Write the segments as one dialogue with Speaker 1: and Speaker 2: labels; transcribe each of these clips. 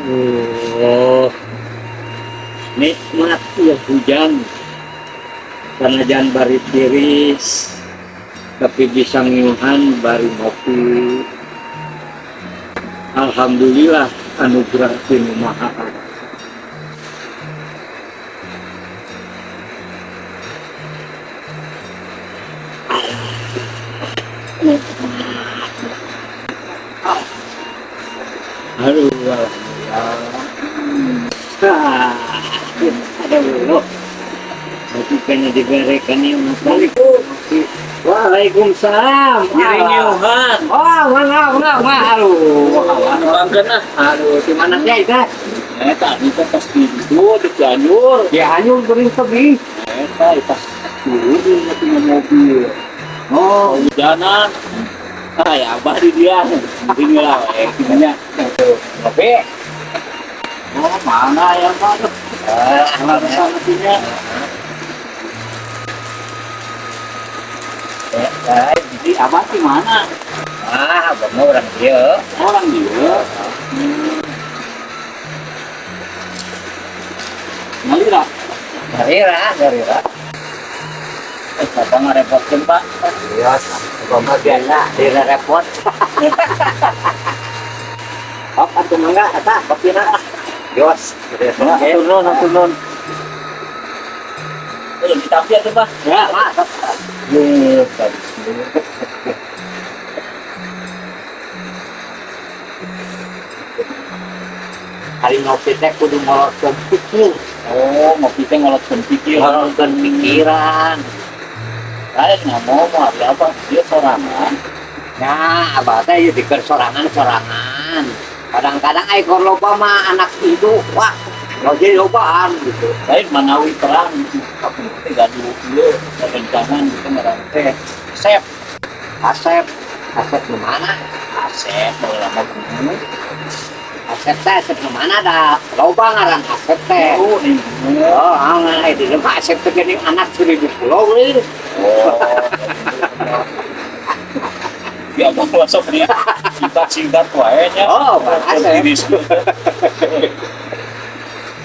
Speaker 1: Oh, nikmat ya hujan. Sanajan bari tiris, tapi bisa ngiuhan bari ngopi. Alhamdulillah, anugerah ti Nu Maha Kuasa. Aduh, alhamdulillah. Ah, aduh, tapi kayaknya diberekan nih, Mas. Waalaikumsalam.
Speaker 2: Ngiring ngiuhan.
Speaker 1: Oh, mana, mana, mana, aduh.
Speaker 2: Bangkeun ah.
Speaker 1: Aduh, di mana sih itu?
Speaker 2: Eh, tadi teh pas di itu di Cianjur.
Speaker 1: Ya, hanya beri tebih.
Speaker 2: Eh, pas dulu dia punya mobil.
Speaker 1: Oh,
Speaker 2: Hujanan. Ah, ya abah di dia. Ini lah, eh, gimana?
Speaker 1: Ngopi.
Speaker 2: Oh, mana ya, Pak?
Speaker 1: Ah,
Speaker 2: Mana sana punya?
Speaker 1: Eh, eh,
Speaker 2: Jadi abah di mana?
Speaker 1: Ah, abang mah orang dia.
Speaker 2: Orang dia. Ngalira.
Speaker 1: Garira, garira.
Speaker 2: Eh, bapak ngarepotkeun, Pak.
Speaker 1: Iya, abang mah biasa, tidak repot. Hop, atuh mangga, eta kopina. Yos.
Speaker 2: Nah, atur nuhun, atur nuhun. Eh, ditampi atuh, Pak.
Speaker 1: Ya, Pak.
Speaker 2: Ye, tadi.
Speaker 1: Hari ngopi teh kudu ngolotkeun pikir.
Speaker 2: Oh, ngopi teh ngolotkeun pikir.
Speaker 1: Ngolotkeun pikiran.
Speaker 2: Lain ngomong mau ada apa? Dia sorangan.
Speaker 1: Nah, abah teh ieu dikeun sorangan-sorangan. Kadang-kadang ai keur loba mah anak itu, wah, lo jadi lobaan gitu.
Speaker 2: Lain manawi terang gitu. Tapi teh gaduh ieu rerencangan gitu ngaran teh. Asep,
Speaker 1: Asep, Asep nu mana?
Speaker 2: Asep baheula mah guru.
Speaker 1: Asep teh Asep nu mana da? Loba ngaran Asep teh.
Speaker 2: Oh, nih.
Speaker 1: Oh, ah, itu mah Asep teh geuning anak seribu pulau euy.
Speaker 2: Oh. Ya abang masuk dia singkat-singkat wae nya.
Speaker 1: Oh, Pak Asep.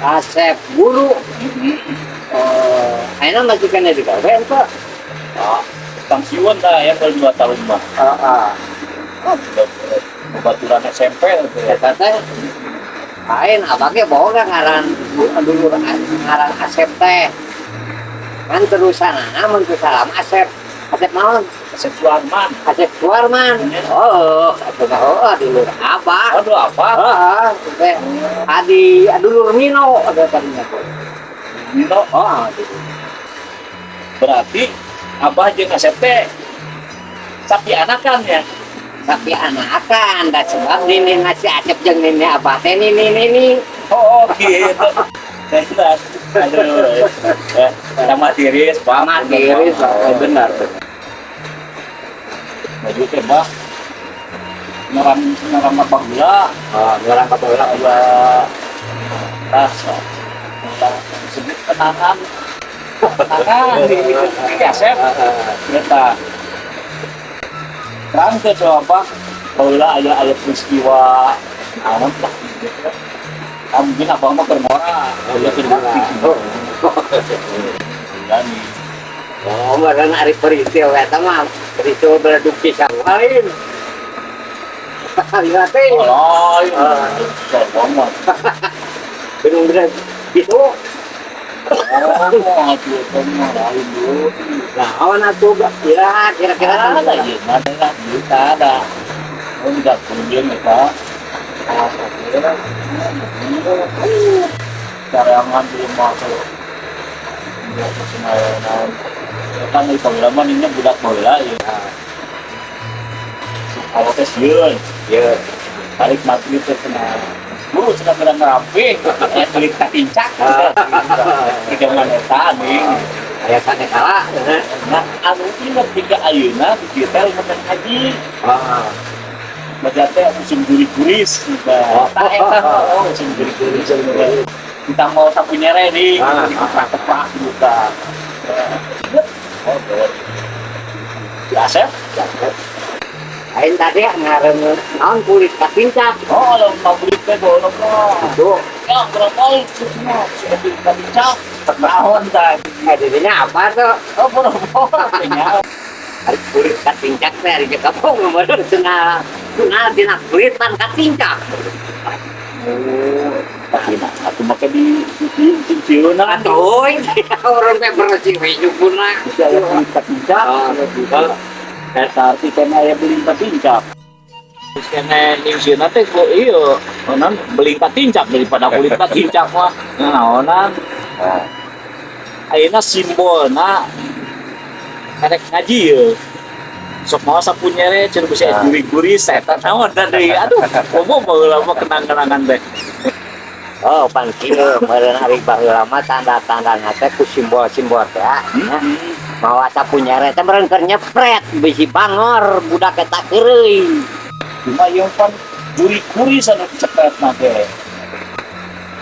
Speaker 1: Asep guru. Oh, ayeuna masih kena digawe ente.
Speaker 2: Ah, pensiun dah ya kalau 2 tahun mah.
Speaker 1: Heeh.
Speaker 2: Ah, udah babaturan SMP gitu ya.
Speaker 1: Eta teh lain abah ge boga ngaran dulur ngaran Asep teh. Kan terusanana mun teu salah Asep. Asep naon?
Speaker 2: Asep Suarman.
Speaker 1: Asep Suarman. Oh, atuh mah oh dulur abah.
Speaker 2: Aduh, apa?
Speaker 1: Heeh, teh adi dulur Mino ada tadinya tuh.
Speaker 2: Nino,
Speaker 1: Oh, gitu.
Speaker 2: Berarti abah jeung Asep teh sapi anakan ya.
Speaker 1: Tapi anakan da sebab nini nasi Asep jeung nini abah teh nini nini.
Speaker 2: Oh, gitu. Aduh. Eh, sama tiris, Pak.
Speaker 1: Sama tiris, Pak.
Speaker 2: Benar. Baju teh, Pak. Ngeram ngeram apa gula?
Speaker 1: Oh, orang ka baheula.
Speaker 2: Aya tas sebut kenangan. Kenangan di Asep. Eta. Terang teh coba baheula aya aya peristiwa naon lah gitu. Ah, mungkin abang mah keur ngora, aya keur bukti. Nih.
Speaker 1: Oh, meureun ari peristiwa eta mah peristiwa beleduk pisang lain. Lihat teh.
Speaker 2: Oh, lain.
Speaker 1: Ah.
Speaker 2: Sombong mah.
Speaker 1: Gunung bener gitu.
Speaker 2: Oh, atuh eta mah lain dulu.
Speaker 1: Nah, awan atuh ya kira-kira
Speaker 2: Ada ya, mana lah kita ada. Oh, tidak kemudian eta.
Speaker 1: Oh, kira.
Speaker 2: Cara ngambil masuk. Biasa naon. Kan dari baheula mah nya budak baheula ya. Kalau teh sieun,
Speaker 1: Ya.
Speaker 2: Balik maghrib teh cenah. Guru cenah geura ngeramping, eh beli katincak. Di zaman eta nih.
Speaker 1: Aya sane salah.
Speaker 2: Nah, anu inget tiga ayeuna di kita menang haji.
Speaker 1: Ah.
Speaker 2: Baca teh musim gurih-guris gitu. Tah eta oh musim gurih-guris. Kita mau sapu nyere nih,
Speaker 1: Ah.
Speaker 2: di kepak-kepak gitu. Oh, gawat. Si Asep,
Speaker 1: Lain tadi ngareungeut naon kulit katincak.
Speaker 2: Oh, kalau pabrik teh baheula mah.
Speaker 1: Tuh,
Speaker 2: Ya, berapa itu semua sudah katincak. Naon tah?
Speaker 1: Eh, dirinya apa tuh?
Speaker 2: Oh, boro-boro nya.
Speaker 1: Ari kulit katincak teh ari jeung kampung bener cenah cenah dina kulitan katincak.
Speaker 2: Oh, tapi nah, atuh make di cincieuna.
Speaker 1: Atuh, urang teh bersih we nyukuna.
Speaker 2: Bisa aya kulit katincak.
Speaker 1: Oh,
Speaker 2: gitu. Eta arti kena aya beling katincak. Terus kena nyingsieunan teh ku ieu, onan beling katincak daripada kulit katincak mah. Naonan. Ayeuna simbolna erek ngaji ye. Sok mawa sapu nyere cenah bisi
Speaker 1: Ah.
Speaker 2: guri-guri eta naon da deui. Aduh, komo baheula mah kenang-kenangan teh.
Speaker 1: Oh, pan kieu meureun ari baheula mah tanda-tandana teh ku simbol-simbol teh nya. Mawa sapu nyere teh meureun keur nyepret bisi bangor budak eta heureuy.
Speaker 2: Cuma ieu pan guri-guri anu cepetna teh.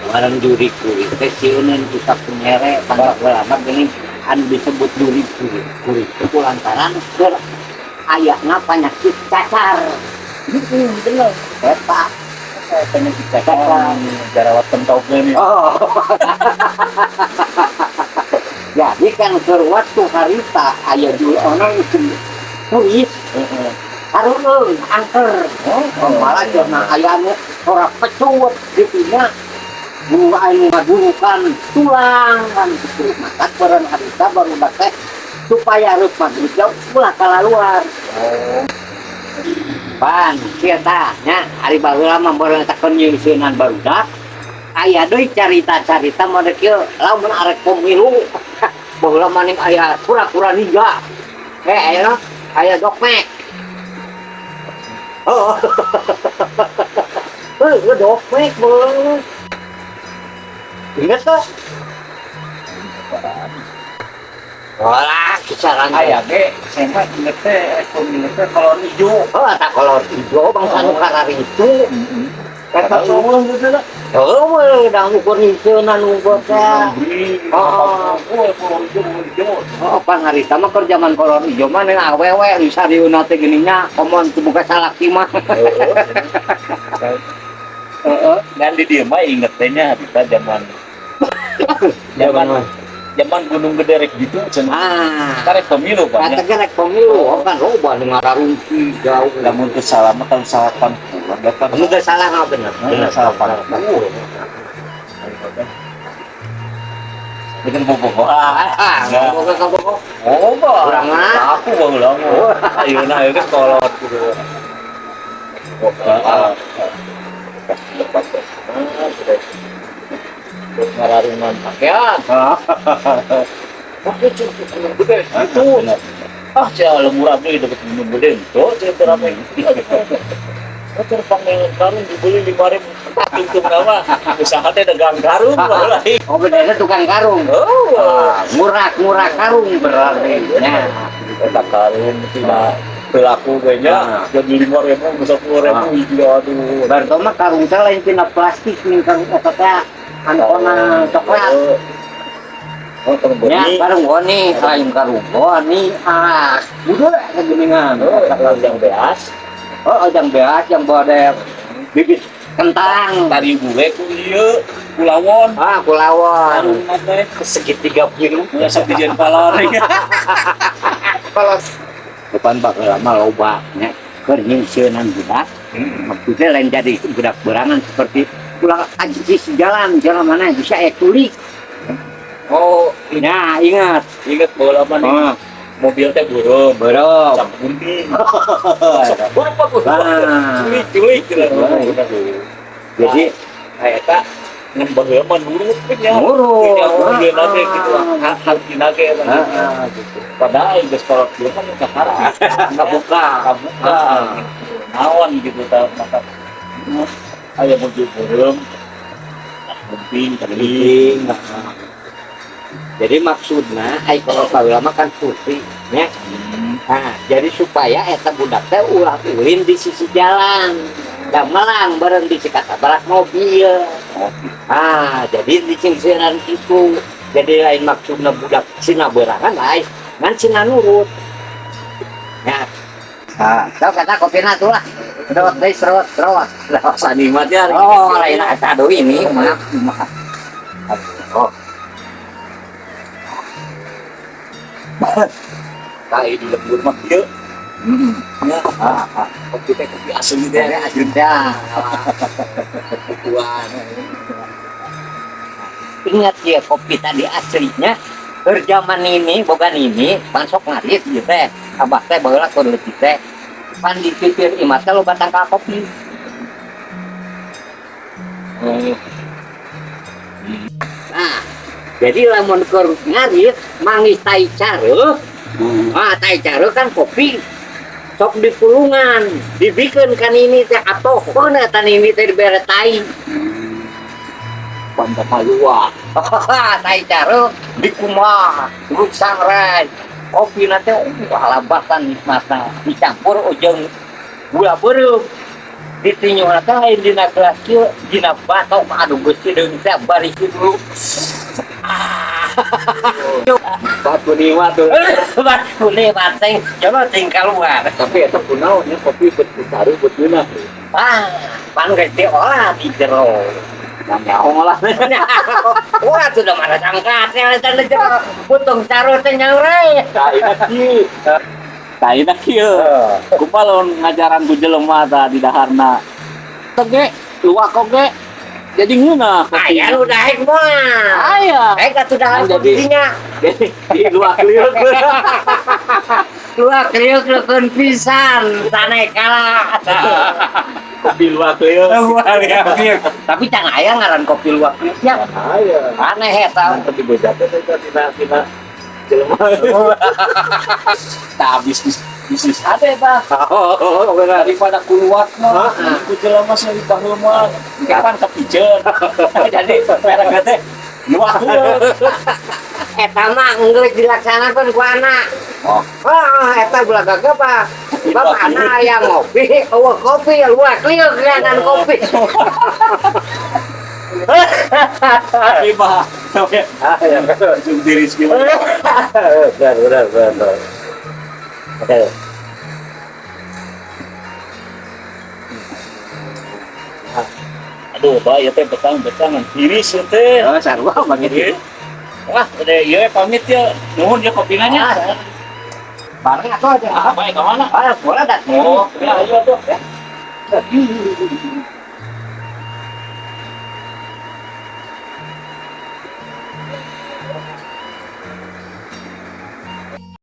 Speaker 1: Warang juri kulit teh sieuneun ku sapu nyere pan baheula mah geuning anu disebut juri kulit kulit itu lantaran keur ayana penyakit cacar.
Speaker 2: Heeh, bener.
Speaker 1: Eta.
Speaker 2: Penyakit cacar, jarawat pentoknya nih.
Speaker 1: Oh. Jadi kan keur waktu harita aya jul ono itu kuris harueung angker.
Speaker 2: Oh,
Speaker 1: malah cenah aya anu ora pecut gitu nya. Guru anu ngagurukan tulang kan gitu. Maka beureun harita barudak teh supaya reup maghrib jauh ulah kalaluar.
Speaker 2: Oh.
Speaker 1: Pan, kieu tah nya ari baheula mah beureun eta keur nyeuseunnan barudak. Aya deui carita-carita mode kieu lamun arek pemilu baheula maning aya kura-kura ninja. Eh, aya aya dokmek. Oh. Heuh, dokmek baheula. Ingat tuh? Walah, kisaran.
Speaker 2: Aya ge, saya mah inget teh pemilu teh kolor ijo.
Speaker 1: Oh, tak kolor ijo bangsa nu kararitu.
Speaker 2: Eta eueuh gitu lah.
Speaker 1: Oh, udah ukur nyeuseunnan ukur teh.
Speaker 2: Oh, oh, kolor ijo, kolor ijo.
Speaker 1: Oh, pan harita mah keur zaman kolor ijo mah ning awewe disariuna teh geuning nya komo teu boga salaki mah.
Speaker 2: Heeh. Dan di dieu mah inget teh nya harita zaman zaman zaman Gunung Gede rek gitu cenah.
Speaker 1: Ah.
Speaker 2: Karek pemilu Pak.
Speaker 1: Kata ge rek pemilu, oh kan loba nu ngararungki jauh.
Speaker 2: Lamun teu salah mah tahun 80, 80.
Speaker 1: Kamu teu salah mah bener.
Speaker 2: Bener, 80. Dengan bobogoh.
Speaker 1: Ah, bobogoh bobogoh.
Speaker 2: Oh, bah.
Speaker 1: Urang mah.
Speaker 2: Aku baheula mah. Ayeuna ayeuna geus kolot gitu. Ah. Ngararungan pakaian. Oke, cukup Gunung Gede itu. Ah, cia lemur abdi deket Gunung Gede itu, cia teu rame. Oh, cer panggil karung dibeli 5.000. Untung nama usaha teh dagang karung baheula.
Speaker 1: Oh, benernya tukang karung.
Speaker 2: Oh,
Speaker 1: Ah, murah-murah karung berarti. Nah,
Speaker 2: eta karung tina perilaku ge nya jadi 5.000, 10.000 hiji aduh.
Speaker 1: Berarti mah karung teh lain tina plastik ning karung eta teh anu kona coklat.
Speaker 2: Oh, karung
Speaker 1: Ya,
Speaker 2: goni.
Speaker 1: karung goni, lain karung goni. Ah, udah kegeningan.
Speaker 2: Oh, karung yang beas.
Speaker 1: Oh, yang beas yang bode bibit kentang.
Speaker 2: Tari bule ku ieu kulawon.
Speaker 1: Ah, kulawon.
Speaker 2: Karung teh
Speaker 1: Segitiga biru.
Speaker 2: ya sok dijieun palor.
Speaker 1: Kalau depan bakal lama loba nya keur nyingsieunan budak. Maksudnya lain jadi budak berangan seperti ulah aji jalan jalan mana bisa aya culik.
Speaker 2: Oh,
Speaker 1: Nah, ingat.
Speaker 2: ingat baheula mah nih.
Speaker 1: Oh,
Speaker 2: Mobil teh beureum.
Speaker 1: beureum.
Speaker 2: Cap gunting. Sok beureum bagus.
Speaker 1: Ah.
Speaker 2: Culik culik gitu.
Speaker 1: Jadi
Speaker 2: Nah, eta ngan baheula mah nurut nya.
Speaker 1: Nurut.
Speaker 2: Nya mobil ge gitu hak-hak ge eta.
Speaker 1: Ah, gitu.
Speaker 2: Padahal geus kolot ieu kan kakara.
Speaker 1: Kabuka.
Speaker 2: Kabuka.
Speaker 1: Ah.
Speaker 2: Naon gitu tah maka aya mobil beureum. Gunting,
Speaker 1: Gunting. Jadi maksudnya, ai kalau baheula mah kan putih, nya. Nah, jadi supaya eta budak teh ulah ulin di sisi jalan. Da melang bareng di katabrak mobil.
Speaker 2: Oh,
Speaker 1: Ah, jadi di cingsiran itu. Jadi lain maksudna budak sina berangan lain, ngan sina nurut. Ya. Ah, sok kata kopina tuh lah. Serot deui, serot, serot.
Speaker 2: Rasa nikmatnya.
Speaker 1: Oh, lain asa deui ini mah. Oh.
Speaker 2: Tai di lembur mah kieu. Ya, kopi teh kopi asli teh.
Speaker 1: Kopi asli teh.
Speaker 2: Tuan.
Speaker 1: Ingat ya kopi tadi aslinya keur zaman ini boga ini pan sok ngarit gitu teh. Abah teh baheula keur leutik teh. Pan di pipir imah teh loba tangkal kopi.
Speaker 2: Oh.
Speaker 1: Nah, jadi lamun keur ngarit manggih tai careuh. Ah, tai careuh kan kopi sok di pulungan dibikeun kan ini teh atoh beuna tan ini teh dibere tai.
Speaker 2: Panta kaluar.
Speaker 1: Tai careuh dikumaha terus sangrai kopi teh labatan nikmatna dicampur ujung gula beureum ditinyuhna teh lain dina gelas kieu, dina batok. Aduh geus hideung teh bari dulu.
Speaker 2: Batu nikmat tuh.
Speaker 1: Batu nikmat teh coba ting keluar.
Speaker 2: Tapi eta kunaon nya kopi bet caru bet ngeunah.
Speaker 1: Ah, pan geus diolah di jero.
Speaker 2: Nah, nyaho ngolah.
Speaker 1: Wah, sudah mana sangka teh eta di jero. Putung caru teh nyangre.
Speaker 2: Taina kieu. Taina kieu. Kumaha lamun ngajaran ku jelema tah di daharna. Teh ge luwak oge jadi ngeunah kopi.
Speaker 1: Aya nu daek mah.
Speaker 2: Aya.
Speaker 1: Eh, atuh daek
Speaker 2: Jadi
Speaker 1: kopinya.
Speaker 2: Jadi di luwak liuk.
Speaker 1: Luwak liuk leukeun pisan, taneh kalah.
Speaker 2: Kopi luwak liuk.
Speaker 1: Luwak liuk. Tapi can aya ngaran kopi luwak liuk nya.
Speaker 2: Aya.
Speaker 1: Aneh eta.
Speaker 2: Tapi bejatnya teh tina tina jelema. Tah bisnis bisnis hade tah.
Speaker 1: Oh, benar.
Speaker 2: Daripada kuluak mah, ku jelema seueur baheula mah, kapan kepiceun. Jadi merek teh luwak liuk.
Speaker 1: Eta mah geus dilaksanakeun ku anak.
Speaker 2: Oh.
Speaker 1: Oh, eta belaga apa? Bapak anak aya ngopi, eueuh kopi luwak liuk kan kopi.
Speaker 2: Tapi bah, tapi langsung diri gimana?
Speaker 1: Benar, benar, benar. Oke.
Speaker 2: Aduh, bah, ya teh betang-betangan tiris ya teh.
Speaker 1: Oh, sarua begitu.
Speaker 2: Wah, udah iya pamit ya. Nuhun ya kopina nya.
Speaker 1: Bareng atuh aja.
Speaker 2: Ah, baik ke mana?
Speaker 1: Ah, bola dah.
Speaker 2: Oh, ya ayo tuh.